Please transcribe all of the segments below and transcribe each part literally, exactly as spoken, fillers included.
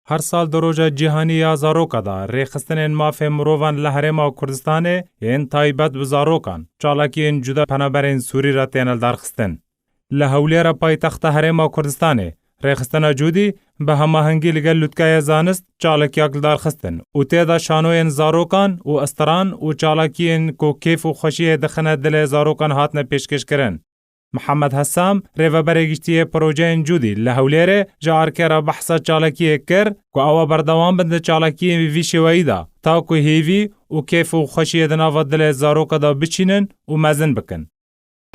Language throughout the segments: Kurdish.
Her sal di Roja Cîhanî ya Zaroka de rêxistinên mafê mirovan li Herêma Kurdistanê yên taybet bi zarokan, çalakiyên cuda penaberên Sûrî re têne lidarxistin. Li Hewlêra paytexta Herêma Kurdistanê, rêxistina Cûdî bi hemahengî li gel Lûtkaya Zanist çalakiyek lidarxistin û tê de şanoyên zarokan û estiran û çalakiyên ku kêf û xweşiyê dixine dilê zarokan hatine pêşkêşkirin. Mihemed Hesam, rêveberê giştî yê projeyên Cûdî li Hewlêrê, ji arkê re behsa çalakiyê kir ku ewa berdewam bin di çalakiyên vî şêweyî de, ta ku hêvî û kêf û xweşiyê di nava dilê zaroka de biçînin û mezin bikin.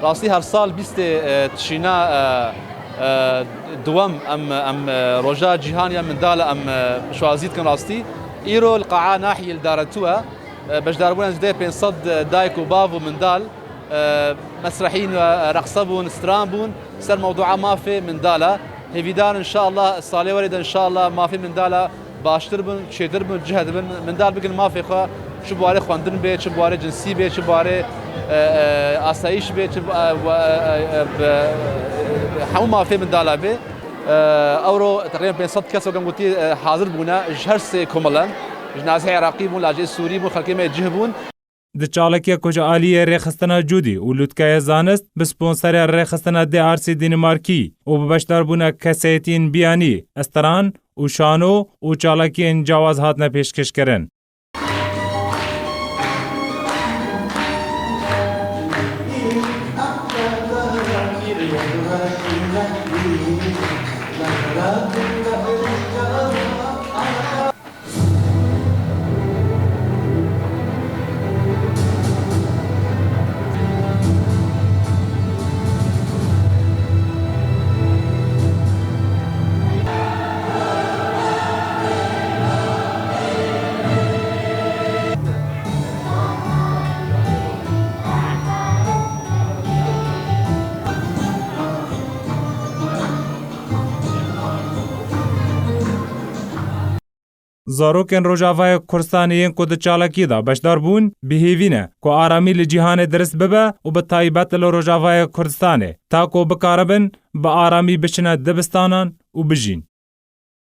Rastî her sal bîstê, e, tişîna, e, e, duwem em, em, e, roja cîhanî ya mindala em, e, pişwazî dikin rastî. Îro li qaa nahiyê li Daretû e, e, beşdarbûna nêzdî pênc sed dayik û bav û mindal, e, mesrehîn ve reqse bûn, stran bûn, ser mewdûa mafê mindala. Hêvîdar inşallah salê werê de inşallah mafê mindala baştir bin, çêtir bin, cih dibin, mindal bikin mafê xwe, çi bi warê xwendin bê, çi bi warê cinsî bê, çi bi warê, e, e, asayîş bê, çi bi, e, we, e, e, bi, e, hemû mafê mindala bê. E, ewro teqrîben pênc sed kes weke gotî, e, hazir bûne, ji her sê komelan, ji nazihê Iraqî bûn, lajê Sûrî bûn, xelkê me cih bûn. Di çalakiyê ku ji aliyê Rêxistina Cûdî û Lûtkaya Zanist bi sponserê Rêxistina D R C Dînmarkî û bi beşdarbûna kesayetiyên biyanî, estiran û şano û çalakiyên cawaz hatine pêşkêşkirin. Zarokên Rojavayê Kurdistanê yên ku di çalakiyê de beşdar bûn, bi hêvî ne ku aramî li cîhanê dirist bibe û bi taybet li Rojavayê Kurdistanê, ta ku bikaribin bi aramî biçine dibistanan û bijîn.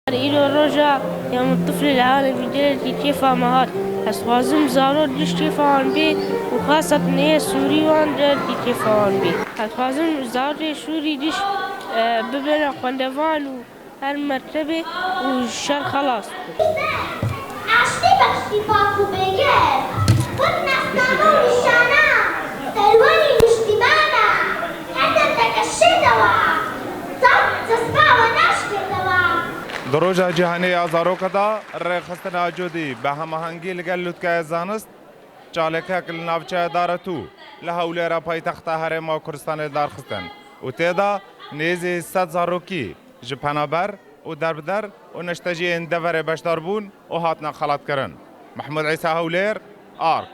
Îro roja Yewmut Tifl li alemî gelekî kêfa me hat. Ez dixwazim zarok giş kêfa wan bê û xaseten ê Sûrî wan gelekî kêfa wan bê. Ez dixwazim zarokê Sûrî giş, e, bibêne xwendevan û her mertebê û ji şer xelas bibin. Aştî bexşî pak û bêgir, xurt nasname û nîşana, serwerî niştîmana, her derdeke şêdewa, zaf cezba we naşkêtewa. Di Roja Cîhanê ya Zaroka de rêxistina Cûdî bi hemahengî li gel Lûtkaya Zanist çalakiyek li navçeya Daretû li Hewlêra paytexta Herêma Kurdistanê darxistin û tê de nêzî sed zarokî ji penaber û derbider û neşteciyên deverê beşdar bûn û hatine xelatkirin. Mehmûd Îsa, Hewlêr, Ark.